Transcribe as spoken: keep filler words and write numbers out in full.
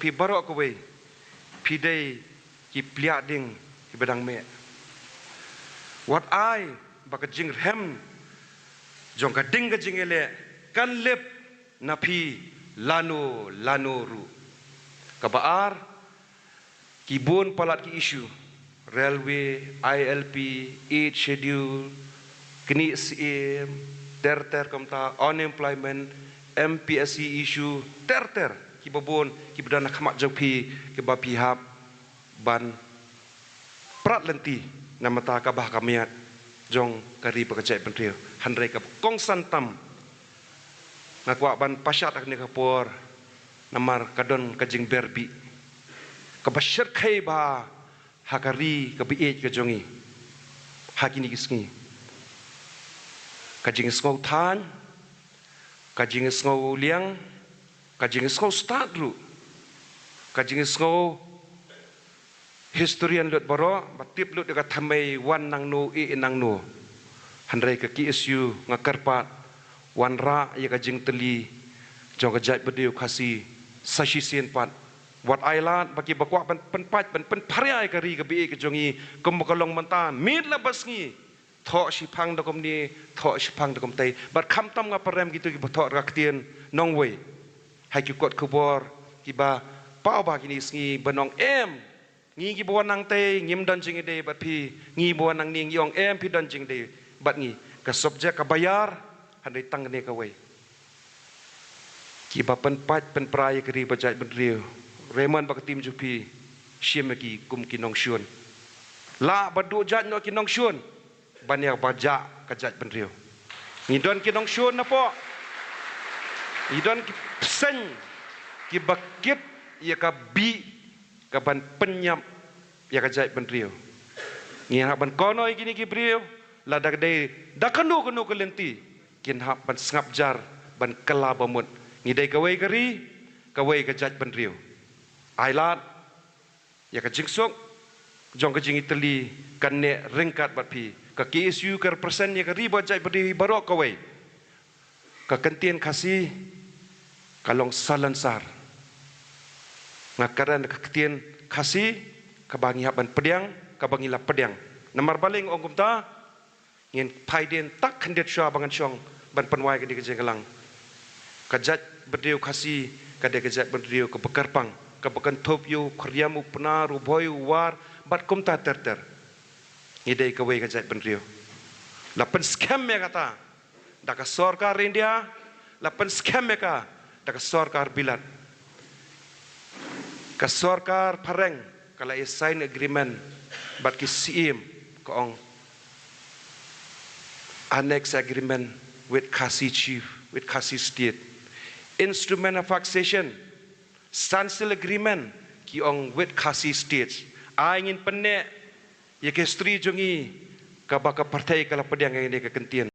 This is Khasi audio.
Phi baroh kawei, phi dei ki pliah ding kiba dang meh. Wat ai ba ka jingrhem jong ka ding ka jingïaleh kan lip na phi lano lano ruh. Kaba ar, ki bun palat ki issue, railway, I L P, Eighth Schedule, knieh syiem, ter ter kumta, unemployment, M P S C issue, ter ter, kiba bun kiba don ha khmat jong phi, kiba phi hap ban prat lynti na bynta ka bah ka miat jong ka ri bad ka jaitbynriew. Hynrei kaba kongsan tam nga kwah ban pashat ha kane ka por, namar ka don ka jingberbih kaba shyrkhei bha ha ka ri kaba ïeit ka jong ngi ha kine ki sngi. Ka jingsngew thaiñ, ka jingsngew liang, ka jingsngew stad ruh, ka jingsngew historian lut baroh ba tip lut ïa ka thymmei wan nangno ïeh nangno. Hynrei ka K S U nga kyrpad wanrah ïa ka jingtylli jong ka jaitbynriew Khasi sa shisien pat. Wat ai lad ba kiba kwah ban pynpait ban pynpharia ïa ka ri kaba ïeit ka jong ngi kum ka long mynta, miet la ba sngi, thoh shiphang da kumne, thoh shiphang da kumtei. Bad khamtam nga pyrem kito kiba thoh da ka ktien nongwei ha ki kot khubor kiba paw ba kine ki sngi ban ong em, ngi kiba wan nangtei ngim don jingïadei bad phi, ngi ba wan nangne ngi ong em phi don jingïadei bad ngi. Ka subject kaba ïar, hynrei tang kane kawei. Kiba pynpait pynpra ïa ka ri bad jaitbynriew, Raymond bad ka team jong phi, shim ïa ki kum ki nongshun. Lah ba duh jait noh ki nongshun ban ïa ba jah ka jaitbynriew. Ngi don ki nongshun napoh, ngi don ki bseiñ kiba kit ïa ka bih ka ban pynïap ïa ka jaitbynriew. Ngi hap ban kynnoh ïa kine ki briew, lada ka dei da kano kano ka lynti, kin hap ban sngap jar ban kylla ba mut. Ngi dei kawei ka ri, kawei ka jaitbynriew. Ai lad ïa ka jingsuk jong ka jingïatylli kan neh ryngkat bad phi. Ka K S U ka represent ïa ka ri bad jaitbynriew hi baroh kawei. Ka kyntien Khasi ka long salonsar. Nga kren ka kyntien Khasi kaba ngi hap ban pdiang, kaba ngi la pdiang. Namar balei nga ong kumta? Ngin phai dien tak khyndiat shuwa ba ngan shong ban pynwai kane ka jingïalang. Ka jaitbynriew Khasi ka dei ka jaitbynriew kaba kyrpang, kaba kynthup ïa u Khriam, u Pnar, u Bhoi, u War bad kumta ter ter. Ngi dei kawei ka jaitbynriew. La pynskhem ïa kata da ka sorkar India, la pynskhem ïa ka da ka sorkar Bilat. Ka sorkar phareng ka la ïa sign agreement bad ki syiem, ka ong annex agreement with Khasi chief, with Khasi state. Instrument of accession, standstill agreement, ki ong with Khasi state. Ai ngin pynneh ïa ka history jong ngi kaba ka pyrthei ka la pdiang ïa kane ka kyntien.